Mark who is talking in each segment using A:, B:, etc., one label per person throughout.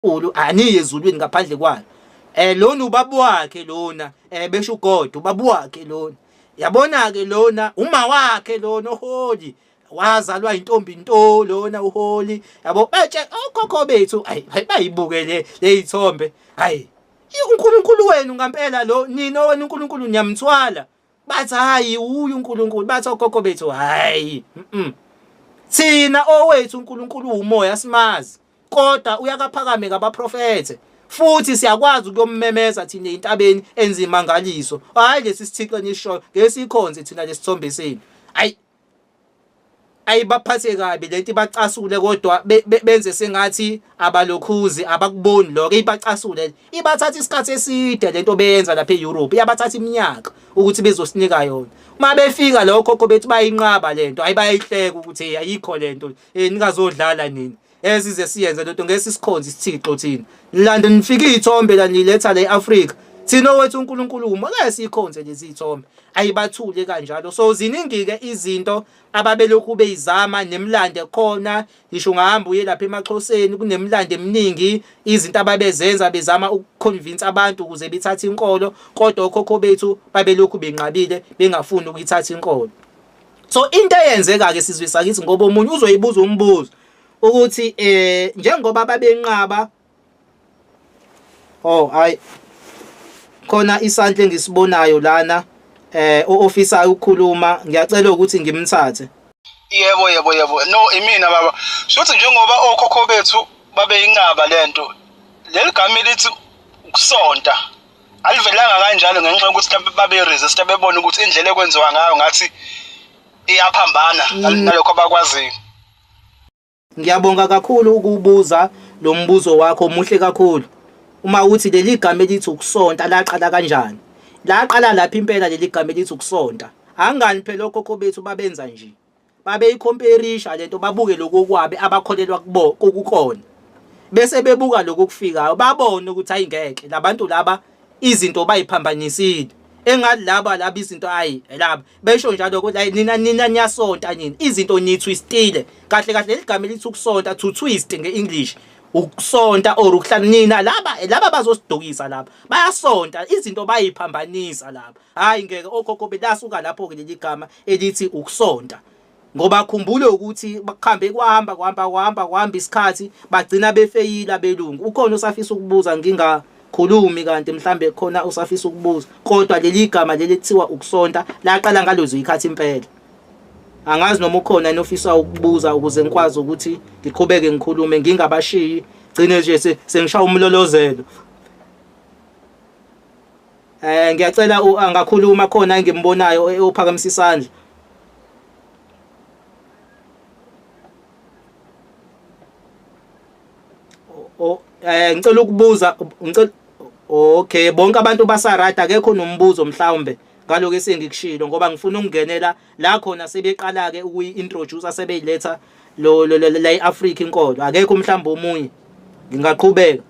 A: Ulu aniye ezulwini ngaphandle kwayo. Lona ubaba wakhe lona, besho uGod, ubaba wakhe lona. Yabona ke lona uma wakhe lona oholi wazalwa intombi nto lona uholi yabo betshe okhokho bethu ayi bayibuke le lezithombe hayi uNkulunkulu wenu ngampela lo nina wena uNkulunkulu niyamthwala Bathi hayi uyu uNkulunkulu, bathi okhokho bethu hayi. Mhm. Thina owethu uNkulunkulu umoya simazi, kodwa uyakaphakame ngabaprofethe. Futhi siyakwazi ukuyommemeza thina entabeni enzimangaliso. Hayi lesi sithixo enishoyo, ngeke sikhonze thina lesithombe senu. Ayi ayibaphathe kabi lento ibacasule kodwa benze sengathi abalokhuzi abakuboni lokho ibacasule ibathatha isikhathi eside lento beyenza lapha eEurope iyabathatha iminyaka ukuthi bezosinika yona uma befika lokho khokho bethi bayinqaba lento ayi bayayihleka ukuthi hey ayikho lento eh ningazodlala nini esize siyenze lento ngeke sisikhonze isithixo thina nilande nifike izithombe la niletha le Africa thina owethu uNkulunkulu uma ngeke sikhonze lezi zithombe ayibathule kanjalo so ziningi ke izinto ababelokhu beyizama nemlando khona ngisho ungahamba uye lapha emaXhoseni kunemlando eminingi izinto ababezenza bezama ukuconvince abantu ukuze bethathe inkolo kodwa okhokho bethu babelokhu benqabile bengafuni ukuyithatha inkolo so into eyenzeka ke sizwe sakithi ngoba omunye uzoyibuza umbuzo ukuthi eh njengoba babenqaba oh hayi khona isandla engisibonayo lana eh o-officer ukukhuluma ngiyacela ukuthi ngimthathe.
B: Yebo yebo yebo no imina baba shuthi njengoba okhokho bethu babeyinqaba lento leli gama elithi ukusonta alivelanga kanjalo ngenxa yokuthi mhlawumbe babe-resista bebona ukuthi indlela ekwenziwa ngayo ngathi iyaphambana nalokho abakwaziyo.
A: Ngiyabonga kakhulu ukubuza lo mbuzo wakho muhle kakhulu. Uma uthi leli gama elithi ukusonta laqala kanjani? Laqala laphi impela leli gama elithi ukusonta? Angani phela okhokho bethu babenza nje. Babeyikhomperisha lento babuke lokhu okwabe abakholelwa kubo kokukona. Bese bebuka lokhu okufikayo babone ukuthi hayi ngeke labantu laba izinto bayiphambanisile. Engathi laba laba izinto ayi laba besho njalo ukuthi hayi nina nina niyasonta nina izinto nithwistile kahle kahle leli gama elithi ukusonta to twist nge-English ukusonta or ukuhlala nina laba laba bazosidukisa laba bayasonta izinto bayiphambanisa laba hayi ngeke okhokho belasuka lapho ke leli gama elithi ukusonta ngoba khumbule ukuthi bakhambe kwahamba kwahamba kwahamba kwahamba isikhathi bagcina befeyila belungu ukhona usafisa ukubuza ngingakhulumi kanti mhlambe khona usafisa ukubuza kodwa leli gama leli kuthiwa ukusonta laqala ngalezo ikhathi impela angazi noma ukhona yini ofisa ukubuza ukuze ngikwazi ukuthi ngiqhubeke ngikhulume ngingabashiyi gcine nje sengishaya umlolozelo. Ngiyacela angakhuluma khona engimbonayo ophakamisa isandla. O ngicela ukubuza ngicela okay bonke abantu basaright akekho nombuzo mhlawumbe ngaloko esengikushilo ngoba ngifuna ukungenela la khona sebeqala ke ukuyi-introduce sebeyiletha lo la e-Africa inkolo akekho mhlawumbe omunye ngingaqhubeka.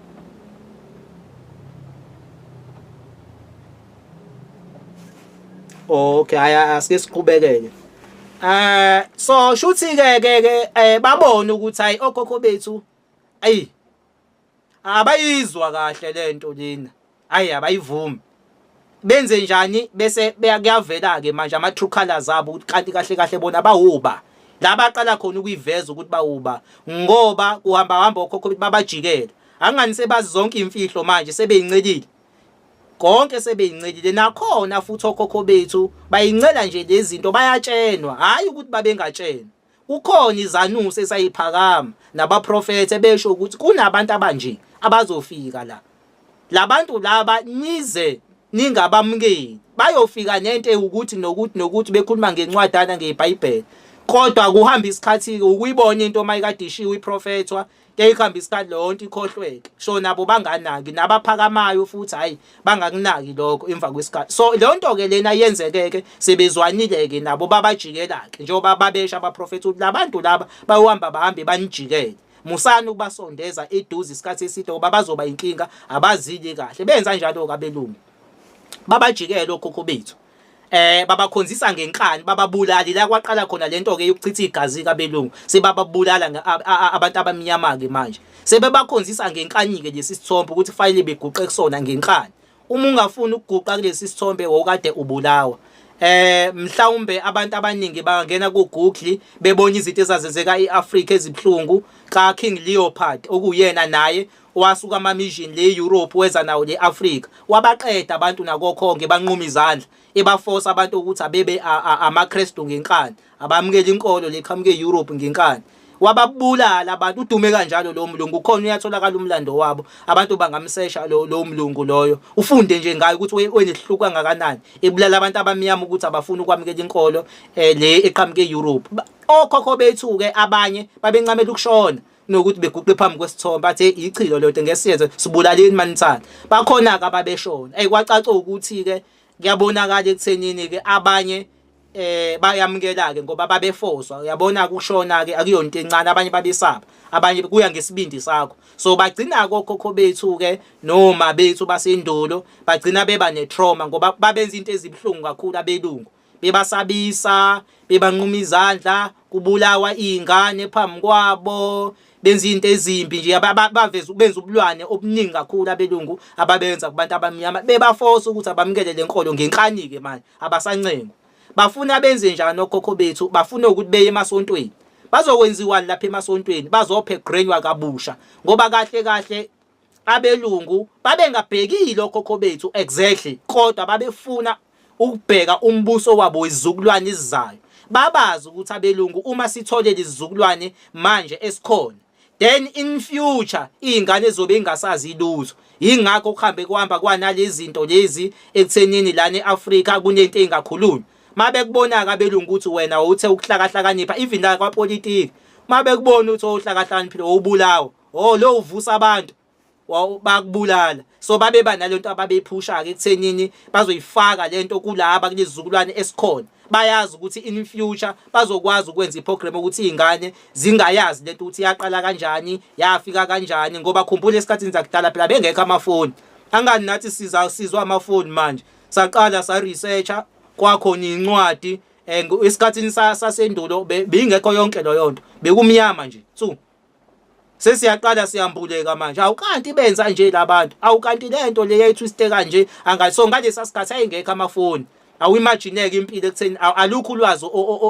A: Okay hayi asike siqhubekeke. So shuthi ke ke ke babona ukuthi hayi okhokho bethu ayi abayizwa kahle lento lena. Hayi abayivumi. Benze njani bese kuyavela ke manje ama true colors abo ukuthi kanti kahle kahle bona bawuba. La baqala khona ukuyiveza ukuthi bawuba ngoba kuhamba hamba okhokho bethu babajikela. Angani sebazi zonke imfihlo manje sebeyincelile. Konke sebeyincelile nakhona futhi okhokho bethu bayincela nje lezi zinto bayatshenwa hayi ukuthi babengatshenwa. Kukhona izanusi esayiphakama nabaprofethe besho ukuthi kunabantu abanje abazofika la. Labantu laba nize ningabamukeli bayofika nento ewukuthi nokuthi nokuthi bekhuluma ngencwadana ngeBhayibheli. Kodwa kuhamba isikhathi-ke ukuyibona into uma ikade ishiwo iprofethwa Kuyihamba isikhathi leyo nto ikhohlweke. So nabo banganaki nabaphakamayo futhi hayi bangakunaki lokho emva kwesikhathi. So leyo nto ke lena yenzeke ke sebezwanile ke nabo babajikela ke njengoba babesha abaprofethi ukuthi labantu laba bayohamba bahambe banijikele. Musani ukubasondeza eduze isikhathi eside ngoba bazoba inkinga abazili kahle. Benza njalo ke abelungu. Babajikele okhokho bethu. Babakhonzisa ngenkani, bababulali la kwaqala khona lento ke yokuchitha igazi kabelungu. Sebababulala abantu abamnyama ke manje. Sebebakhonzisa ngenkani ke lesi sithombe ukuthi kufanele beguqe kusona ngenkani. Uma ungafuni ukuguqa kulesi sithombe wawukade ubulawa. Mhlawumbe abantu abaningi bangena ku Google bebona izinto ezazenzeka eAfrica ezibuhlungu ka King Leopold okuyena naye wasuka ama mission le Europe weza nawo le Africa wabaqeda abantu nakokhonke banquma izandla ebaforce abantu ukuthi abebe amaKristu ngenkani abamukela inkolo le qhamuke eEurope ngenkani wababulala abantu udume kanjalo lo mlungu ukhona uyatholakala umlando wabo abantu bangamsesha lo lo mlungu loyo ufunde nje ngayo ukuthi wenehluku kangakanani ebulala abantu abamnyama ukuthi abafuni ukwamukela inkolo eh, le eqhamuke eEurope okhokho bethu ke abanye babencamela ukushona nokuthi beguqe phambi kwesithombe athi ichilo lento ngesiyenze sibulaleni manithanda bakhona ke ababeshona ey kwacaca ukuthi ke kuyabonakala ekuthenini ke abanye bayamukela ke ngoba babefoswa uyabona kushona ke akuyona into encane abanye babesaba abanye kuya ngesibindi sakho so bagcina kokhokho bethu ke noma bethu basendulo bagcina beba ne trauma ngoba babenza into ezibuhlungu kakhulu abelungu bebasabisa bebanquma izandla kubulawa izingane phambi kwabo benza izinto ezimbi nje baveza benza ubulwane obuningi kakhulu abelungu ababenza kubantu abamnyama bebaforce ukuthi abamukele lenkolo ngenkani ke manje abasancengwa bafuna benze njani okhokho bethu bafuna ukuthi beye emasontweni bazokwenziwani lapha emasontweni bazophe-grenywa kabusha ngoba kahle kahle abelungu babengabhekile okhokho bethu exactly kodwa babefuna ukubheka umbuso wabo wezizukulwane ezizayo babazi ukuthi abelungu uma sithole lesizukulwane manje esikhona then in future izingane ezobe ingasazi ilutho yingakho kuhambe kuhamba kwanalezi zinto lezi ekuthenini lana eAfrika kunento engakhulunywa mabekubona abelungu ukuthi wena uthe ukuhlakahlakanipha even la kwapolitiki mabekubona ukuthi uhlakahlakaniphile ubulawa oh lo uvusa abantu bakubulala so babeba nalento ababephusha ke ekuthenini bazoyifaka lento kulaba kulezizukulwane esikhona bayazi ukuthi in future bazokwazi ukwenza iprogram ukuthi izingane zingayazi lento ukuthi yaqala kanjani yafika kanjani ngoba khumbula esikhathini sakudala phela bengekho amafoni angani nathi siza sizwa amafoni manje saqala sa researcher kwakhona incwadi esikhathini sasendulo bingekho yonke leyo nto bekumnyama nje tsu sesiyaqala siyambuleka manje awukanti benza nje labantu awukanti lento le yayithwiste kanje angaso ngalesa sikhathi ayingekho amafoni awuimagineke impilo ekutheni alukho ulwazi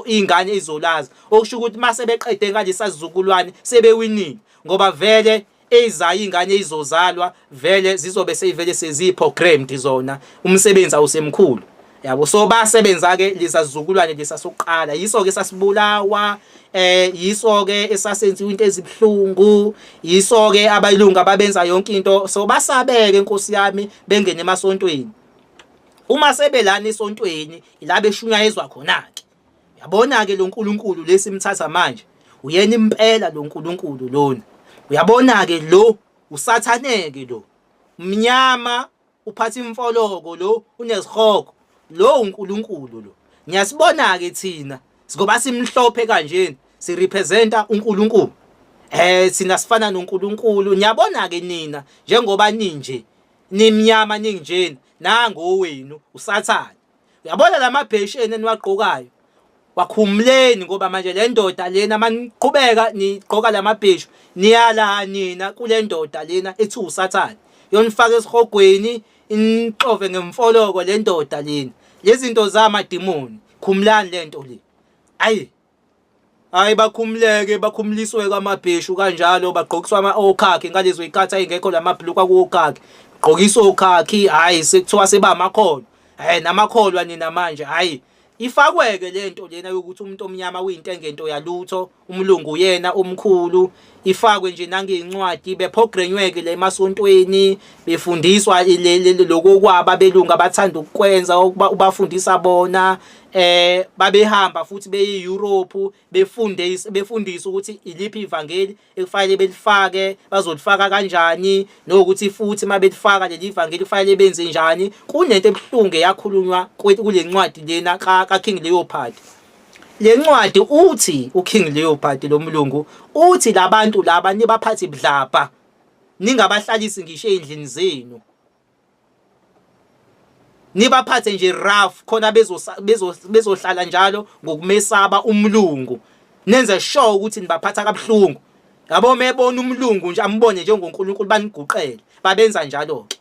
A: ingane izolazi okusho ukuthi mase beqede ngalesa sizukulwane sebewinile ngoba vele ezayo ingane izozalwa vele zizobe seyivele seziprogrammed zona umsebenzi awusemkhulu yabo so basebenza ke lesazizukulwane lesasokuqala yiso ke sasibulawa yiso ke esasenziwa into ezibhlungu yiso ke abalungu ababenza yonke into so basabeke inkosi yami bengene emasontweni uma sebelana esontweni ila beshunyayezwa khona ke uyabona ke lo nkulunkulu lesimthatha manje uyena impela lo nkulunkulu lona uyabona ke lo usathaneke lo mnyama uphatha imfoloko lo unezihogo lo uNkulunkulu lo ngiyasibona ke thina ngoba simhlophe kanjena sirepresenta uNkulunkulu thina sifana noNkulunkulu niyabona ke nina njengoba ninje nimnyama ninjena nango wenu usathane uyabona lamabhesheni eniwagqokayo wakhumuleni ngoba manje le ndoda lena maniqhubeka nigqoka lamabheshu niyala nina kule ndoda lena ethi usathane yonifaka esihogweni inixove ngemfoloko le ndoda lena lezinto zamadimoni khumulani lento le ayi hayi bakhumuleke bakhumuliswe kwamabheshu kanjalo bagqokiswa ama okhakhi ngalezo zikhathi ayingekho lamabhuluku akuokhakhi gqokiswa okhakhi hayi sekuthiwa sebamakholwa namakholwa nina manje hayi ifakweke lento lena yokuthi umuntu omnyama uyintengento yalutho umlungu uyena omkhulu ifakwe nje nangencwadi bephogrenyweke le emasontweni befundiswa lokho kwaba belungu abathanda ukukwenza ubafundisa bona babehamba futhi beye Europe befunde befundisa ukuthi iliphi ivangeli ekufanele belifake bazolifaka kanjani nokuthi futhi mabelifaka leli ivangeli kufanele benze njani kunento ebuhlungu eyakhulunywa kule ncwadi lena ka King Leopold le ncwadi uthi uKing Leopold lomlungu uthi labantu laba nibaphathe budlabha ningabahlalisi ngisho ezindlini zenu. Nibaphathe nje rough khona bezohlala njalo ngokumesaba umlungu. Nenze sure ukuthi nibaphatha kabuhlungu. Yabo mebona umlungu nje ambone njengoNkulunkulu baniguqele. Babenza njalo ke.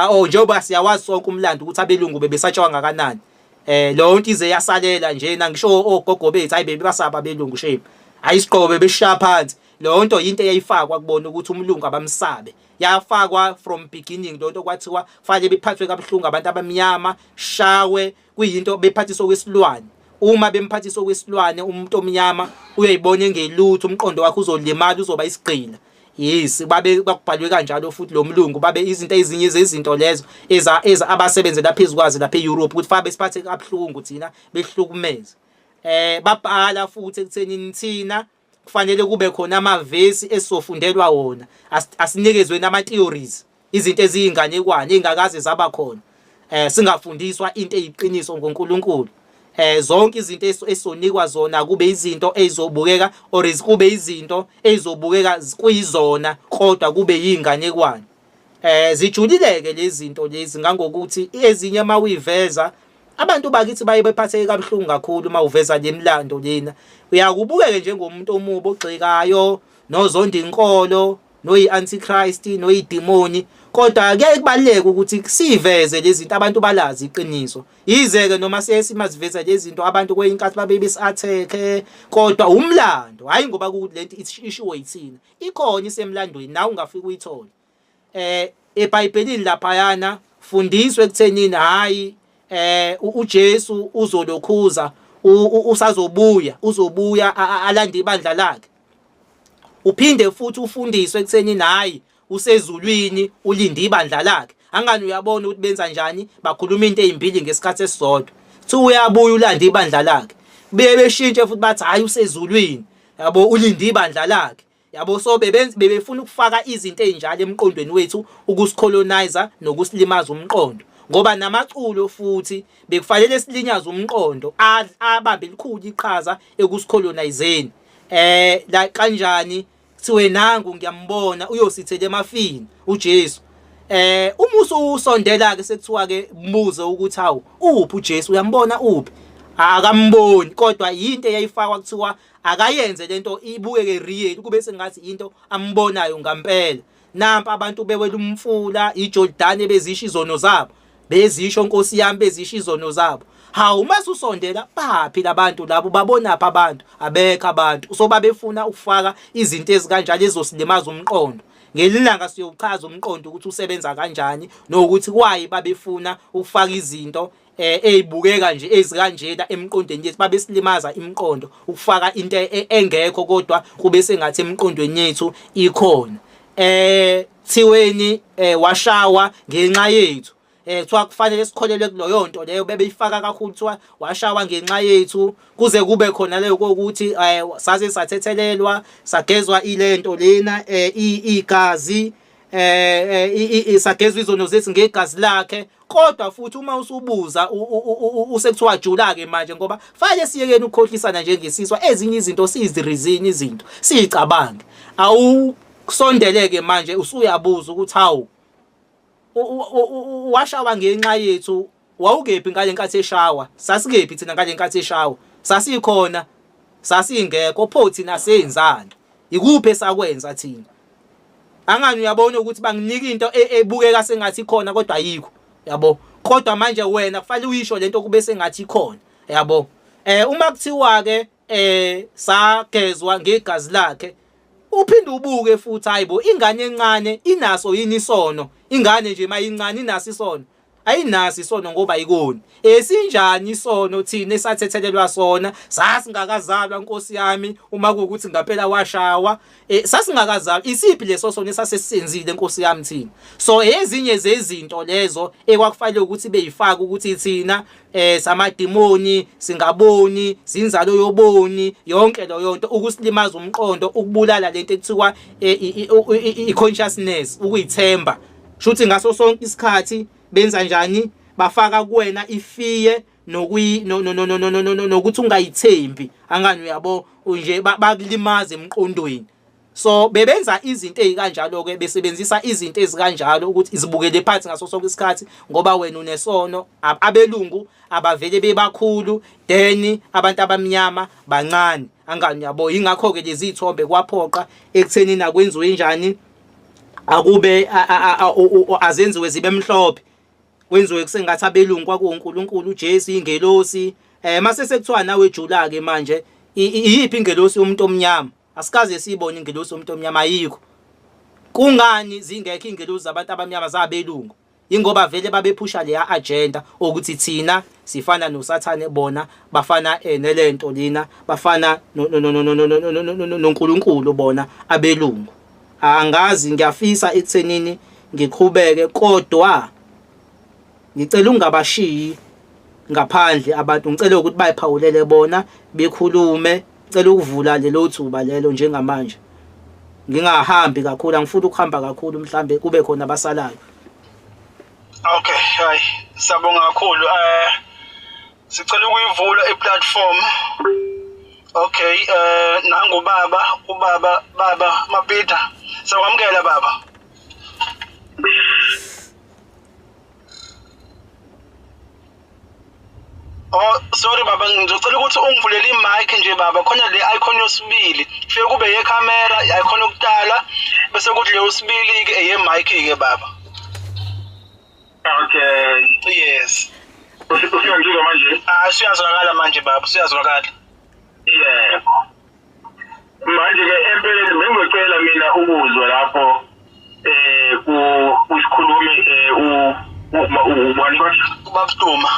A: Oh, njengoba siyawazi sonke umlando ukuthi abelungu bebesatshwa kangakanani. Leyo nto ize yasalela njena ngisho ogogo bethu hayi bebasaba abelungu shame. Hayi isigqoko bebeshaya phansi. Leyo nto yinto eyayifakwa kubona ukuthi umlungu abamsabe. Yafakwa from beginning leyo nto, kwathiwa kufanele bephathwe kabuhlungu abantu abamnyama, shawe kuyinto bephathiswa kwesilwane. Uma bemphathiswa kwesilwane umuntu omnyama uyoyibona engelutho, umqondo wakhe uzolimala, uzoba isigqila. Yes, babe bakubhalwe kanjalo futhi lo mlungu babe izinto ezinye zezinto lezo eza eza abasebenzela phezukwazi lapha eEurope ukuthi fabe siphathe kabuhlungu thina behlukumeze. Babhala futhi ekutheni thina kufanele kube khona amavesi esizofundelwa wona, asinikezwe nama theories, izinto eziyinganekwane ezingakaze zaba khona. Singafundiswa into eyiqiniso ngoNkulunkulu. Zonke izinto esizonikwa zona kube izinto ezizobukeka or kube izinto ezizobukeka kuyizona kodwa kube yinganekwane. Zijulileke lezi zinto lezi ngangokuthi ezinye mawuyiveza abantu bakithi baye bephatheke kabuhlungu kakhulu uma uveza le mlando lena. Uyakubukeke njengomuntu omubi ogxekayo nozonda inkolo noyi-antichrist noyidimoni, kodwa kuyaye kubaluleke ukuthi siveze lezi zinto abantu balazi iqiniso. Yize-ke noma siye simaziveza lezi zinto abantu kwenye inkathi babe besi-attack-e, kodwa umlando, hhayi ngoba kuwukuthi lento ishiwo yithina, ikhona isemlandweni nawe ungafika uyithole. EBhayibhelini laphayana fundiswe ekuthenini hhayi uJesu uzolokhuza usazobuya, uzobuya alande ibandla lakhe. Uphinde futhi ufundiswe ekuthenini hhayi usezulwini ulinde ibandla lakhe. Angani uyabona ukuthi benza njani, bakhuluma into ezimbili ngesikhathi esisodwa. Kuthiwa uyabuya ulande ibandla lakhe, buye beshintshe futhi bathi hhayi usezulwini, yabo, ulinde ibandla lakhe. Yabo, so bebefuna ukufaka izinto ezinjalo emqondweni wethu ukusicolonize nokusilimaza umqondo. Ngoba namaculo futhi bekufanele silinyaze umqondo, abambe elikhulu iqhaza ekusicolonizeni. La kanjani kuthiwe nangu ngiyambona uyosithela emafini uJesu. Uma ususondela ke sekuthiwa ke mbuze ukuthi hawu uphi uJesu, uyambona uphi? Akamboni, kodwa yinto eyayifakwa kuthiwa akayenze lento ibukeke real kube sengathi into ambonayo ngampela. Nampa abantu bewela umfula iJordan bezisho izono zabo, bezisho Nkosi yami, bezisho izono zabo. Hawu uma ususondela baphi labantu labo, babonaphi abantu? Abekho abantu. So babefuna ukufaka izinto ezikanjalo ezosilimaza umqondo. Ngelilanga siyochaza umqondo ukuthi usebenza kanjani nokuthi why babefuna ukufaka izinto ezibukeka nje ezikanjena emqondweni yethu. Babesilimaza imiqondo ukufaka into engekho kodwa kube sengathi emqondweni yethu ikhona. Thiweni washawa ngenxa yethu. Kuthiwa kufanele sikholelwe kuloyo nto leyo, bebeyifaka kakhulu kuthiwa washawa ngenxa yethu kuze kube khona leyo kokuthi saze sathethelelwa sagezwa ilento lena igazi, sagezwa izono zethu ngegazi lakhe. Kodwa futhi uma usubuza usekuthiwa jula ke manje, ngoba fanele siyekeni ukukhohlisana njengesiswa, ezinye izinto siyizirizini izinto siyicabange. Awusondeleke manje usuyabuza ukuthi hawu washawa ngenxa yethu, wawukephi ngale nkathi eshawa? Sasikephi thina ngale nkathi eshawa? Sasikhona, sasingekho, pho thina senzani? Ikuphi esakwenza thina? Angani uyabona ukuthi banginika into ebukeka sengathi ikhona kodwa ayikho, yabo. Kodwa manje wena kufanele uyisho lento kube sengathi ikhona, yabo. Uma kuthiwa ke sagezwa ngegazi lakhe, uphinde ubuke futhi hayibo ingane encane inaso yini isono? Ingane nje mayincane inaso isono? Ayinaso isono ngoba ayikoni. Esinjani isono thina esathethelelwa sona? Sasingakazalwa Nkosi yami, uma kuwukuthi ngampela washawa, sasingakazalwa. Isiphi leso sono esasesenzile Nkosi yami thina? So ezinye zezinto lezo ekwakufanele ukuthi beyifake ukuthi thina samadimoni singaboni, zinzalo yoboni, yonke leyo nto ukusilimaza umqondo, ukubulala lento ekuthiwa i-consciousness, ukuyithemba. Shuthi ngaso sonke isikhathi benza njani? Bafaka kuwena ifiye nokuthi ungayithembi. Angani uyabo nje bakulimaza emqondweni. So bebenza izinto ezikanjalo ke, besebenzisa izinto ezikanjalo ukuthi izibukele phansi ngaso sonke isikhathi, ngoba wena unesono. Abelungu abavele bebakhulu, then abantu abamnyama bancane, angani yabo. Ingakho ke lezi zithombe kwaphoqa ekutheni nakwenziwe njani, akube azenziwe zibe mhlophe, kwenziwe kusengathi abelungu kwakuwuNkulunkulu, uJesu, ingelosi. Mase sekuthiwa nawe jula ke manje, iyiphi ingelosi yomuntu omnyama? Asikaze siyibone ingelosi yomuntu omnyama, ayikho. Kungani zingekho ingelosi zabantu abamnyama zabelungu? Ingoba vele babephusha leya agenda ukuthi thina sifana noSathane, bona bafana nelento lina, bafana noNkulunkulu bona abelungu. Angazi, ngiyafisa ekuthenini ngiqhubeke, kodwa ngicela ungabashiyi ngaphandle abantu, ngicela ukuthi bayiphawulele bona bekhulume. Ngicela ukuvula lelo thuba lelo njengamanje, ngingahambi kakhulu, angifuni ukuhamba kakhulu, mhlambe kube khona abasalayo.
B: Okay, hayi, siyabonga kakhulu. Sicela ukuyivula i-platform. Okay, nangu baba, ubaba baba Mapita. Siyakwamukela baba. Oh, sorry baba, ngizocela ukuthi ungivulele i-mic nje baba, khona le icon yosibili. Kufike kube ye-camera, i-icon yokuqala, bese kuthi le yosibili ke eye-mic ke baba.
C: Okay.
B: Yes.
C: Usiyangizwa manje?
B: Ah, siyazwakala manje baba, siyazwakala.
C: Yebo. Manje ke empeleni bengizocela mina ukuzwa lapho ku kusikhulumi ubani kodwa?
B: Ubaba Duma.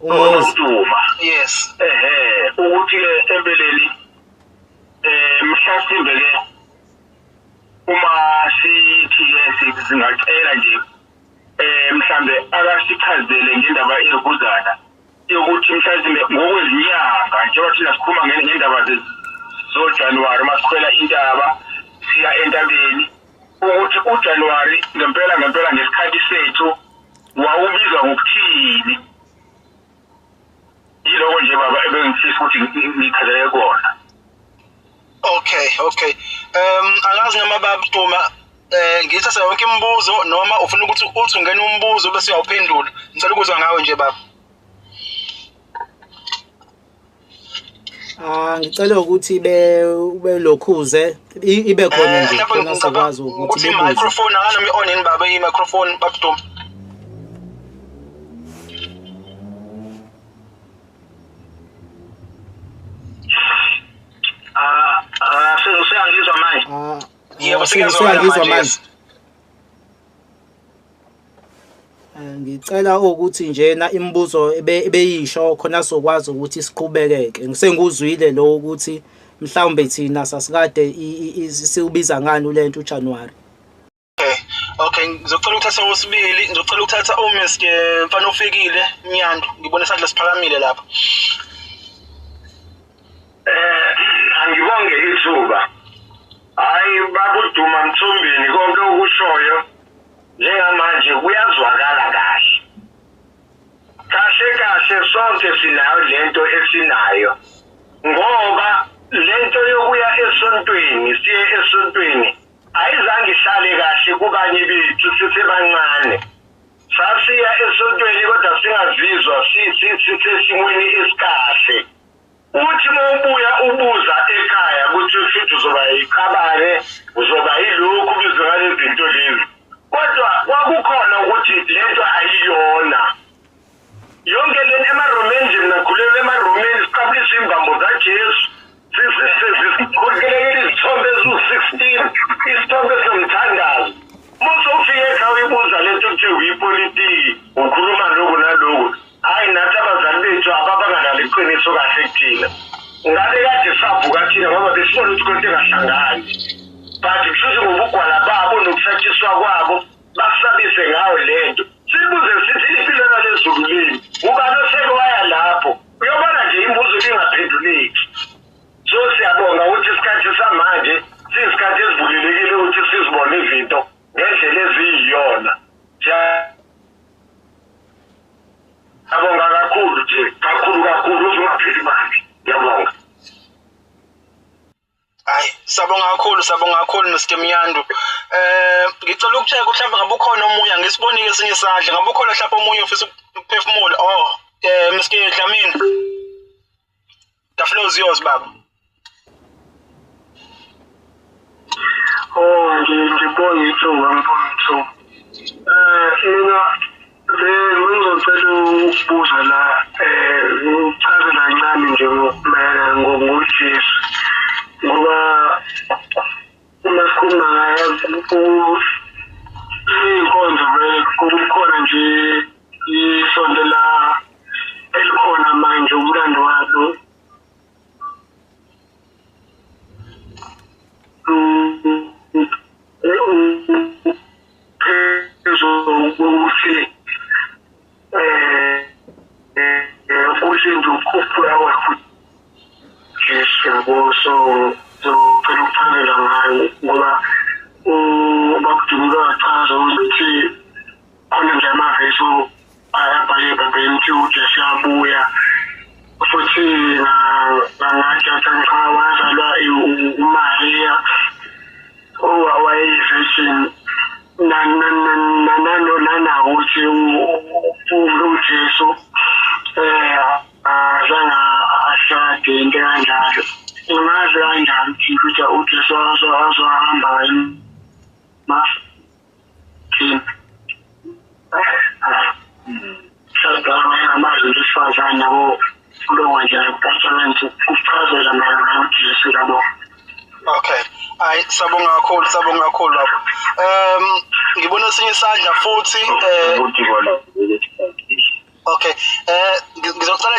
A: Umuzi.
C: Duma.
B: Yes.
C: Ehe, ukuthi ke empeleni mhlasimbe ke uma sithi ke singacela nje mhlambe akasichazele ngendaba erhuzana yokuthi mhlawumbe ngokwezinyanga, njengoba thina sikhuluma ngendaba zoJanuwari masikhwela intaba siya entabeni, ukuthi uJanuwari ngempela ngempela ngesikhathi sethu wawubizwa ngokuthini. Yiloko nje baba ebengifisa ukuthi ngichazele kona.
B: Okay, okay. Angazi noma baba Duma ngithatha yonke imibuzo noma ufuna ukuthi uthi ungena umbuzo bese uyawuphendula. Ngicela ukuzwa ngawe nje baba.
A: Ah, ngicela ukuthi belokhuze ibe khona nje khona sikwazi ukuthi
B: bebuze. I-microphone anganoma i-on yini baba, i-microphone baba Duma.
C: Sengiyangizwa manje.
B: Yebo,
A: sengiyangizwa manje. Ngicela ukuthi njena imibuzo ebeyisho khona sokwazi ukuthi siqhubekeke. Ngisenguzwile lo ukuthi mhlawumbe thina sasikade siubiza ngani lento uJanuary.
B: Okay, ngizocela ukuthatha osibili, ngizocela ukuthatha uMiss mfana ofikile Mnyandu, ngibona isandla siphakamile lapha.
C: Angibonge ithuba. Hayi babuduma Mthombeni, konke okushoyo njengamanje kuyazwakala kahle. Kahle kahle sonke sinayo lento esinayo, ngoba lento yokuya esontweni, siye esontweni ayizange ihlale kahle kubanye bethu sisebancane. Sasiya esontweni kodwa singazizwa sisesimweni esikahle. Uthi uma ubuya ubuza ekhaya ukuthi futhi uzoba yiqabane, uzoba yilokhu, ubizwe ngalezi zinto lezi, kodwa kwakukhona ukuthi lento ayiyona yonke lento. Emaromeni nje, mina ngikhulele emaromeni, siqabulisa imbambo zaJesu, sikhulekela izithombe eziwu-16, isithombe esinomthandazo. Uma usufika ekhaya uyibuza lento kuthiwa uyipolitiki, ukhuluma lokhu naloku. Hhayi, nathi abazali bethu ababanganalo iqiniso kahle kuthina, ngabe kade savuka thina ngoba besibona ukuthi konke engahlangani, but kushuthi ngobugwala babo nokusatshiswa kwabo basabise ngayo lento. Sibuze sithi impilo nalezulu leni, ubani oseke waya lapho? Uyobona nje imibuzo ingaphenduleki. So siyabonga ukuthi isikhathi samanje siyisikhathi esivulelekile ukuthi sizibone izinto ngendlela eziyiyona. Siyabonga kakhulu nje, kakhulu kakhulu, uze ungapheli manje. Ngiyabonga.
B: Hayi, siyabonga kakhulu. kakhulu, siyabonga kakhulu Mr Mnyandu. Ngicela ukucheck mhlawumbe ngabe ukhona omunye, angisibonike esinye isandla, ngabe ukhona mhlawumbe omunye ofisa ukuphefumula. Oh, Mr Dlamini. The floor is yours, baba.
D: Oh, ngibonga ithuba, ngibonga ithuba. Mina bengizocela ukubuza la, ngichaze kancane nje mayelana ngoJesu, ngoba uma sikhuluma ngaye iy'nkonzo vele kukhona nje isonto la elikhona manje, umlando walo phezu kokuthi kulinda ukukhuphula kwakho Jesu, yabo. So ngizocela ukuchazela ngayo, ngoba ubabudinga wachaza ukuthi khona nje amavesi ayabhale eBhayibhelini ukuthi uJesu uyabuya, futhi ngathi cha, wazalwa uMaria owayeyi-virgin, nanokuthi uJesu azange ashade, into kanjalo. Ungazi kanjani ukuthi uJesu azohamba emathini amazi wesifazane, yabo, kulonga nje nje ukuchazela mayelana noJesu, yabo.
B: Okay. Hayi, sabonga kakhulu, sabonga kakhulu baba. Ngibona esinye isandla futhi okay. Ngizocela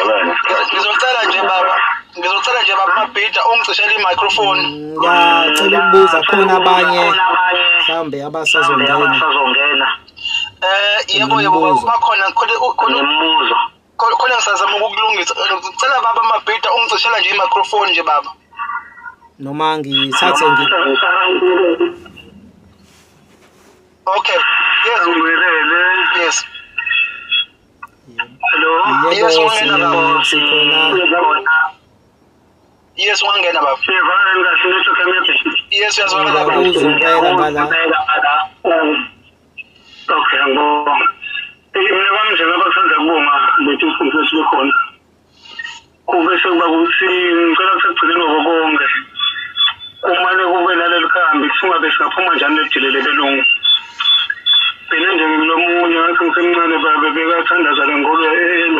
B: nje baba, ngizocela nje baba Mabhida ungicishele i-microphone.
A: Ngiyacela ukubuza, khona abanye mhlawumbe abasazongena?
B: Yebo yebo, bakhona, khona khona khona ngisazama ukukulungisa. Ngicela baba Mabhida ungicishela nje i-microphone nje baba.
A: Noma ngithathe ngi
B: Okay. Yes.
D: Ngibelele.
B: Yes.
D: Hello.
B: Yes,
A: Yebo,
B: ungena baba.
A: sikhona.
B: Yes, ungangena baba.
D: Siyevana kahle, network yami.
B: Yes, uyazwakala baba.
A: Ngiyakuzwa impela ngala.
D: Okay, ngibonga. Mina kwami nje ngapha kusanda kubonga lethu isikhundla sibe khona. Kube sekuba ukuthi ngicela kusekugcineni kwako konke, kumane kube naleli khambi, singabe singaphuma njani lejele lebelungu. Mina nje ngilomunye, ngathi ngisemncane babe bekathandaza le ngolo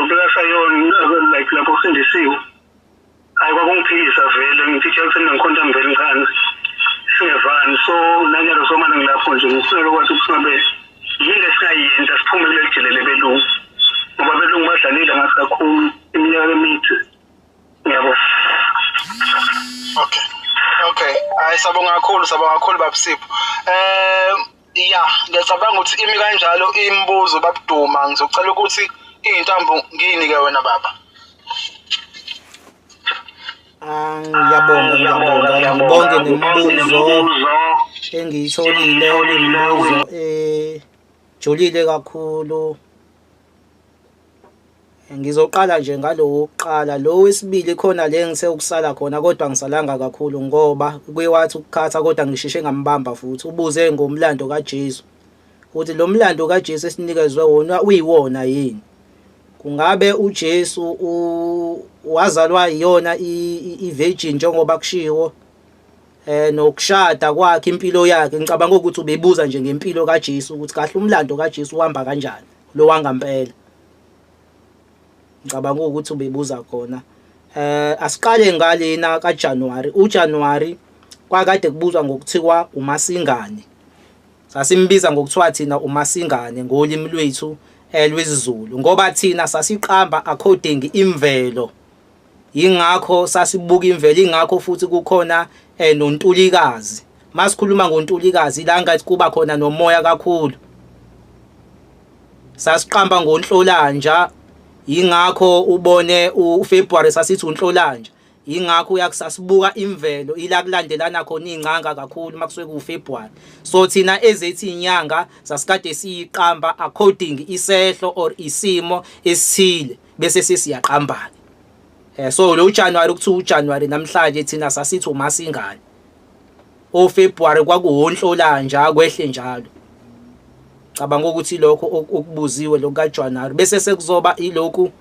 D: bekasayona, like lapho kusindisiwe. Hayi, kwakungiphikisa vele, ngithi tshela ngikhonta mvele ngicane singevani, so nanyalo somane ngilapho nje ngifuna ukwazi ukuthi singabe yini esingayenza siphume kuleli jele lebelungu, ngoba abelungu badlalile ngathi kakhulu iminyaka emide, ngiyabo.
B: Okay. Okay. Hayi, sabonga kakhulu, sabonga kakhulu baba Sipho. Ya, ngiyacabanga ukuthi imi kanjalo imibuzo babuduma. Ngizocela ukuthi iy'ntambo ngiyinike wena baba.
A: Ah, ngiyabonga, ngiyabonga, ngibonge nemibuzo engiyitholile, okuyimibuzo ejulile kakhulu. Ngizoqala nje ngalo wokuqala, lo wesibili khona le ngithe ukusala khona, kodwa ngisalanga kakhulu ngoba kuye wathi ukukhatha, kodwa ngisheshe ngambamba futhi. Ubuze ngomlando kaJesu, ukuthi lo mlando kaJesu esinikezwe wona uyiwona yini? Kungabe uJesu wazalwa iyona i-virgin njengoba kushiwo, nokushada kwakhe, impilo yakhe? Ngicabanga ukuthi ubebuza nje ngempilo kaJesu, ukuthi kahle umlando kaJesu uhamba kanjani lo wangampela. Ngicabanga ukuthi ubebuza khona. Asiqale ngalena kaJanuary. uJanuary kwakade kubuzwa ngokuthiwa uMasingane, sasimbiza ngokuthiwa thina uMasingane ngolimi lwethu lwesiZulu, ngoba thina sasiqamba according imvelo, ingakho sasibuka imvelo, ingakho futhi kukhona noNtulikazi. Masikhuluma ngoNtulikazi la ngathi kuba khona nomoya kakhulu. Sasiqamba ngoNhlolanja, ingakho ubone uFebruary sasithi uNhlolanja, ingakho uyakusasibuka imvelo ila kulandelana khona ingcanga kakhulu makusuke kuFebruary. So thina ezethi inyanga sasikade siyiqamba according isehlo or isimo esithile, bese sesiyaqamba ke. So lo January, kuthiwa uJanuary namhlanje, thina sasithi uMasingane. OFebruary kwakuwonhlolanja kwehle njalo. Cabanga ukuthi lokho okubuziwe lokhu kaJanuary bese sekuzoba ilokhu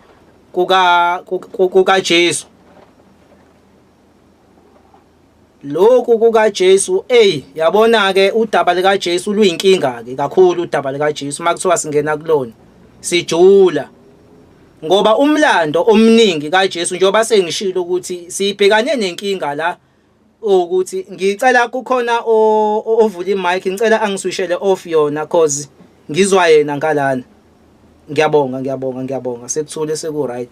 A: kuka kukaJesu. Lokhu kukaJesu ey yabona ke udaba likaJesu luyinkinga ke kakhulu udaba likaJesu makuthiwa singena kulona sijula ngoba umlando omningi kaJesu njengoba sengishilo ukuthi sibhekane nenkinga la ukuthi ngicela kukhona ovula imic ngicela angiswishele off yona cause ngizwa yena ngalana ngiyabonga ngiyabonga ngiyabonga sekuthule seku right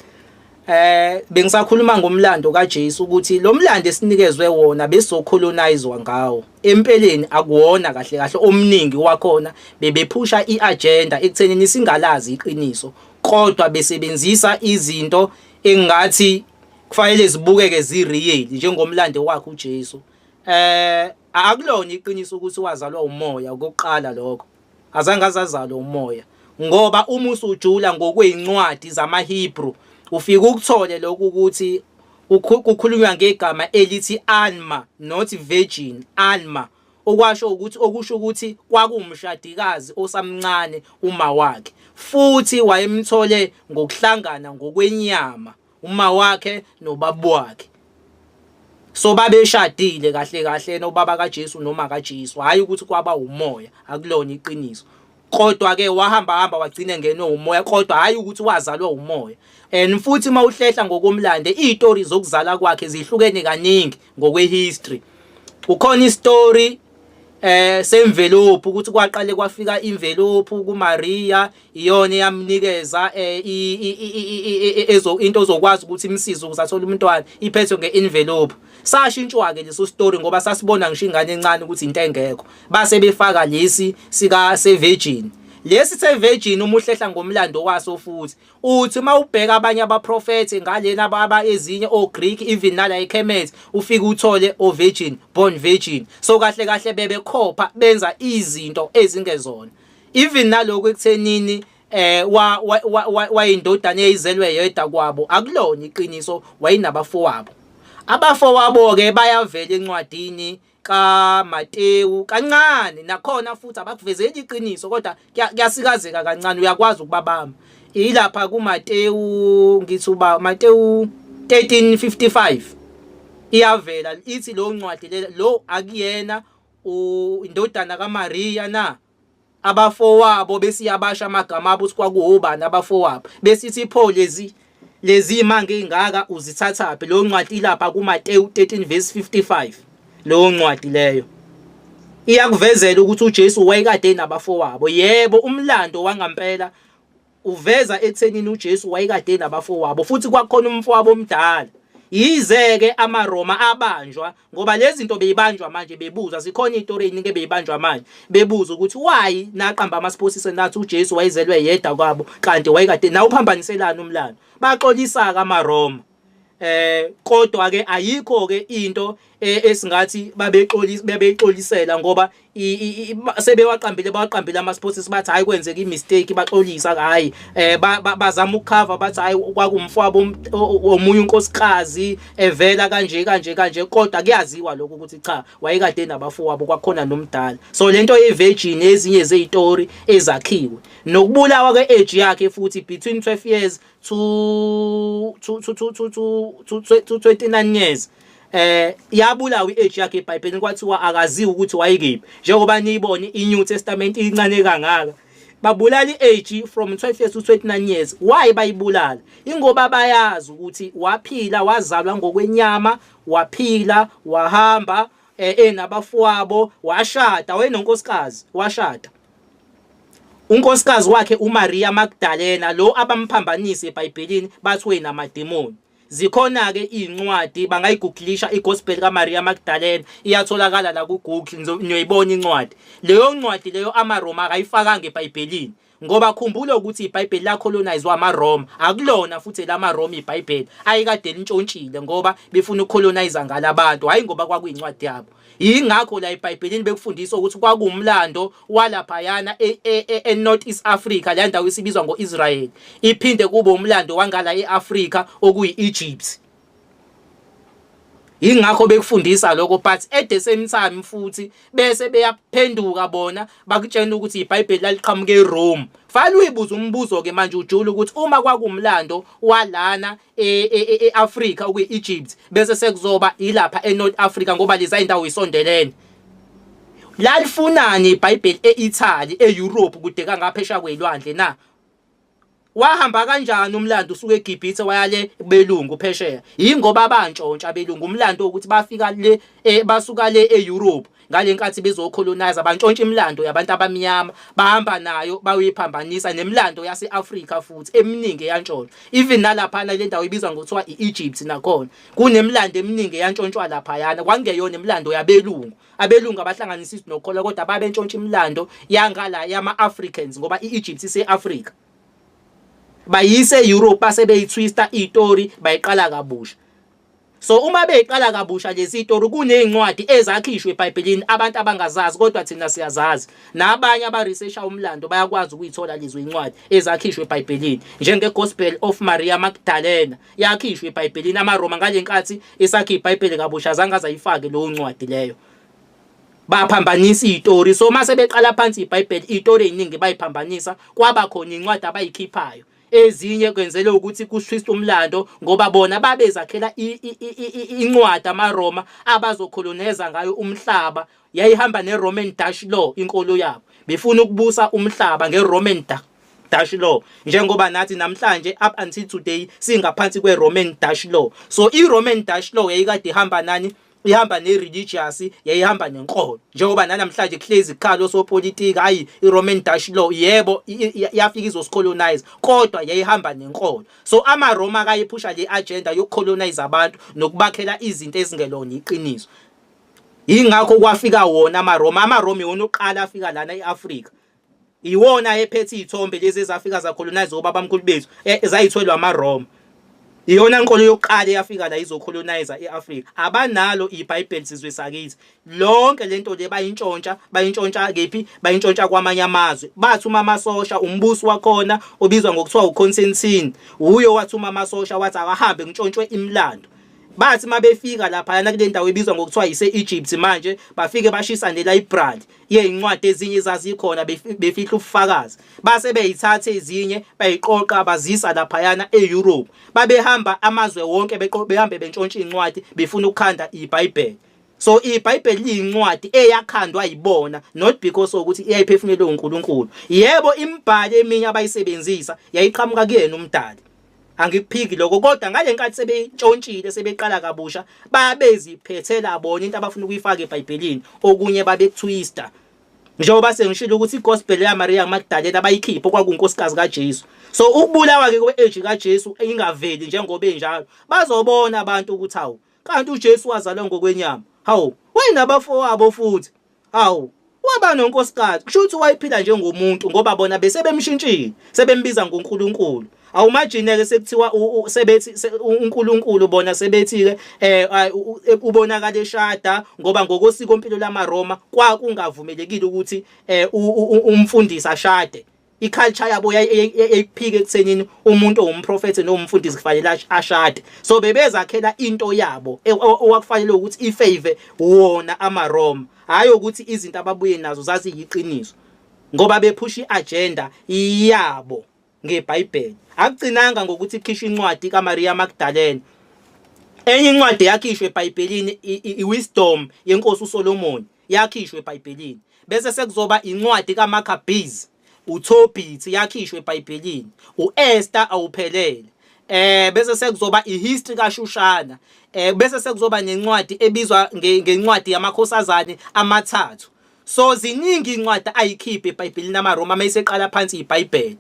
A: bengisakhuluma ngomlando kaJesu ukuthi lo mlando esinikezwe wona besocolonizwa ngawo empeleni akuwona kahle kahle omningi wakhona bebephusha iagenda ekuthenini singalazi iqiniso kodwa besebenzisa izinto engathi kufanele zibukeke zireal njengomlando wakhe uJesu. Akulona iqiniso ukuthi wazalwa umoya okokuqala lokho. Azange azazalwe umoya ngoba uma usujula ngokwezincwadi zamaHebrew ufika ukuthole lokhu ukuthi kukhulunywa ngegama elithi alma not virgin alma okwasho ukuthi okusho ukuthi kwakuwumshadikazi osamncane uma wakhe futhi wayemthole ngokuhlangana ngokwenyama uma wakhe nobaba wakhe so babeshadile kahle kahle nobaba kaJesu noma kaJesu hayi ukuthi kwaba umoya akulona iqiniso kodwa ke wahamba hamba wagcina ngenwe umoya kodwa hayi ukuthi wazalwa umoya and futhi mawuhlehla ngokomlando izitori zokuzala kwakhe zihlukene kaningi ngokwehistory ukhona istory semvelophu ukuthi kwaqale kwafika imvelophu kuMaria iyona eyamnikeza ezo into ozokwazi ukuthi imsize ukuze athole umntwana iphethwe nge-envelope sashintshwa ke leso story ngoba sasibona ngisho ingane encane ukuthi into engekho base befaka lesi sika sevirgin lesi sevirgin uma uhlehla ngomlando waso futhi uthi uma ubheka abanye abaprofethi ngalena aba ezinye oGreek even nala eKemet ufike uthole o virgin born virgin so kahle kahle bebekhopha benza izinto ezingezona even nalokho ekuthenini wa wayindodana eyizelwe yedwa kwabo akulona iqiniso wayinabafowabo abafowabo ke bayavela encwadini kaMatewu kancane nakhona futhi abakuvezeli iqiniso kodwa kuyasikazeka kancane uyakwazi ukubabamba ilapha kuMatewu ngithi uba Matewu 13:55 iyavela ithi lo ncwadi lo akuyena indodana kaMaria na abafowabo besiyabasha amagama abo ukuthi kwakuwobani abafowabo besithi pho lezi lezi imanga ezingaka uzithathaphi leyo ncwadi ilapha kuMateyu 13 verse 55 leyo ncwadi leyo iyakuvezela ukuthi uJesu wayekade enabafowabo yebo umlando wangampela Uveza ekuthenini uJesu wayekade enabafowabo futhi kwakukhona umfowabo omdala. Yize-ke amaRoma abanjwa ngoba lezi zinto beyibanjwa manje bebuza zikhona iy'tori ey'ningi ebeyibanjwa manje bebuza ukuthi why naqamba amasiphosiso nathi uJesu wayezelwe yedwa kwabo kanti wayekade nawuphambaniselani umlando. Baxolisa-ke amaRoma. Kodwa ke ayikho ke into esingathi babexolisa bebexolisela ngoba sebewaqambile bawaqambile ama sports bathi hayi kwenzeka i mistake baxolisa hayi bazama ukucover bathi hayi kwakumfwabo omunye unkosikazi evela kanje kanje kanje kodwa kuyaziwa lokho ukuthi cha wayekade nabafowabo kwakhona nomdala so lento ye virgin ezinye zezitori ezakhiwe nokubulawa kwe age yakhe futhi between 12 years to 29 years yabulawa iage yakhe eBhayibhelini kwathiwa akaziwa ukuthi wayekephi njengoba niyibona iNew Testament incane kangaka babulala iage from 12 years to 29 years why bayibulala ingoba bayazi ukuthi waphila wazalwa ngokwenyama waphila wahamba enabafowabo washada wayenonkosikazi washada unkosikazi wakhe uMaria Magdalena lo abamphambanisa eBhayibhelini bathi wenamademoni zikhona ke incwadi bangayigugulisha igospel kaMaria Magdalena iyatholakala la ku Google niyoyibona incwadi leyo ncwadi leyo amaRoma akayifakanga eBhayibhelini ngoba khumbula ukuthi iBhayibheli lacolonizwa amaRoma akulona futhi lamaRoma iBhayibheli ayikade lintshontshile ngoba befuna ukucolonize ngalabantu hayi ngoba kwakuyincwadi yabo yingakho la eBhayibhelini bekufundiswa ukuthi kwakuwumlando walaphayana e-North East Africa le ndawo isibizwa ngo-Israel iphinde kube umlando wangala e-Africa okuyi-Egypt. Yingakho bekufundisa lokho, but at the same time futhi bese beyaphenduka bona bakutshena ukuthi iBhayibheli laliqhamuka eRome. Fanele uyibuze umbuzo ke manje ujule ukuthi uma kwakumlando walana e-Africa okuyi-Egypt, bese sekuzoba ilapha eNorth Africa, ngoba lezi indawo isondelene, lalifunani iBhayibheli e-Italy, e-Europe, kude kangaphesheya kwelwandle na? Wahamba kanjani umlando usuke eGibhithe wayale belungu phesheya? Yingoba bantshontsha belungu umlando ukuthi bafika le basuka le e-Europe ngale nkathi bezocolonize, bantshontsha imilando yabantu abamnyama, bahamba nayo bayiphambanisa nemilando yase-Afrika futhi eminingi eyantshontshwa. Even nalaphana le ndawo ibizwa ngokuthiwa i-Egypt, nakhona kunemilando eminingi eyantshontshwa laphayana. Kwakungeyona imilando yabelungu, abelungu abahlanganisa nokukholwa, kodwa babentshontsha imilando yangala yama-Africans, ngoba i-Egypt ise-Afrika. Bayise e-Europe, base beyitwista istory, bayiqala kabusha. So uma beyiqala kabusha lezi story, kunezincwadi ezakhishwe eBhayibhelini abantu abangazazi, kodwa thina siyazazi, nabanye abaresearcha umlando bayakwazi ukuyithola lezo incwadi ezakhishwe eBhayibhelini, njenge Gospel of Maria Magdalena, yakhishwe eBhayibhelini. AmaRoma ngale nkathi esakhe iBhayibheli kabusha azange azayifake leyo ncwadi leyo, baphambanisa izitori. So mase beqala phansi iBhayibheli, izitori eziningi bayiphambanisa, kwaba khona incwadi abayikhiphayo, ezinye kwenzele ukuthi kutwist umlando, ngoba bona babezakhela incwadi amaRoma abazocolonize ngayo umhlaba. Yayihamba neRoman Dutch law inkolo yabo, befuna ukubusa umhlaba ngeRoman Dutch law, njengoba nathi namhlanje up until today singaphansi kweRoman Dutch law. So iRoman Dutch law yayikade ihamba nani? Ihamba ne-religious, yayihamba nenkolo, njengoba nanamhlanje kuhlezi kukhalo osopolitiki. Hayi, i-Roman Dutch law, yebo, yafika izosicolonize, kodwa yayihamba nenkolo. So amaRoma akayiphusha le agenda yokucolonize abantu nokubakhela izinto ezingelona iqiniso. Yingakho kwafika wona amaRoma. AmaRoma iwona oqala afika lana e-Afrika, iwona ephethe izithombe lezi ezafika zacolonize obabamkhulu bethu, zayithwelwa amaRoma. Iyona nkolo yokuqala eyafika la izocolonize e-Afrika. Abanalo iBhayibheli, sizwe sakithi. Lonke lento le bayintshontsha. Bayintshontsha kephi? Bayintshontsha kwamanye amazwe. Bathuma amasosha, umbusi wakhona obizwa ngokuthiwa uConstantine, uyo wathuma amasosha, wathi akahambe kuntshontshwe imilando. Bathi mabefika lapha kule ndawo ebizwa ngokuthiwa ise-Egypt manje, bafike bashisa ne-library yezincwadi ezinye ezazikhona, befihla ubufakazi, base beyithatha ezinye, bayiqoqa, bazisa laphayana e-Europe. Babehamba amazwe wonke, behambe bentshontsha incwadi, befuna ukukhanda iBhayibheli. So iBhayibheli liyincwadi eyakhandwa yibona, not because ukuthi iyayiphefumulelwe uNkulunkulu. Yebo, imibhalo eminye abayisebenzisa yayiqhamuka kuyena umdali, angikuphiki lokho, kodwa ngale nkathi sebetshontshile, sebeqala kabusha, babeziphethela bona into abafuna ukuyifaka eBhayibhelini, okunye babekutwista, njengoba sengishilo ukuthi igospel yaMaria Magdalena bayikhipha, okwakunkosikazi kaJesu. So ukubulawa ke kwe-age kaJesu ingaveli njengoba enjalo, bazobona abantu ukuthi hawu, kanti uJesu wazalwa ngokwenyama, hawu, wayenabafowabo futhi, hawu, waba nonkosikazi, kusho ukuthi wayephila njengomuntu, ngoba bona bese bemshintshile, sebembiza ngoNkulunkulu. Awumagine ke sekuthiwa sebethi uNkulunkulu, bona sebethi ke ubonakala eshada, ngoba ngokosiko impilo lamaRoma kwakungavumelekile ukuthi umfundisi ashade. I-culture yabo yayiphike ekuthenini umuntu owumprofethi nomfundisi kufanele ashade. So bebezakhela into yabo owakufanele ukuthi ifavor wona amaRoma, hayi ukuthi izinto ababuye nazo zaziyiqiniso, ngoba bephusha iagenda yabo ngeBhayibheli. Akugcinanga ngokuthi ikhishwe incwadi kaMaria Magdalena. Enye incwadi yakhishwa eBhayibhelini, iWisdom yenkosi uSolomon, yakhishwa eBhayibhelini. Bese sekuzoba incwadi kaMaccabees, uTobit, yakhishwa eBhayibhelini, uEsther awuphelele, bese sekuzoba ihistory kaShushana, bese sekuzoba nencwadi ebizwa ngencwadi yamakhosazane amathathu. So ziningi incwadi ayikhiphe eBhayibhelini amaRoma mayiseqala phansi iBhayibheli.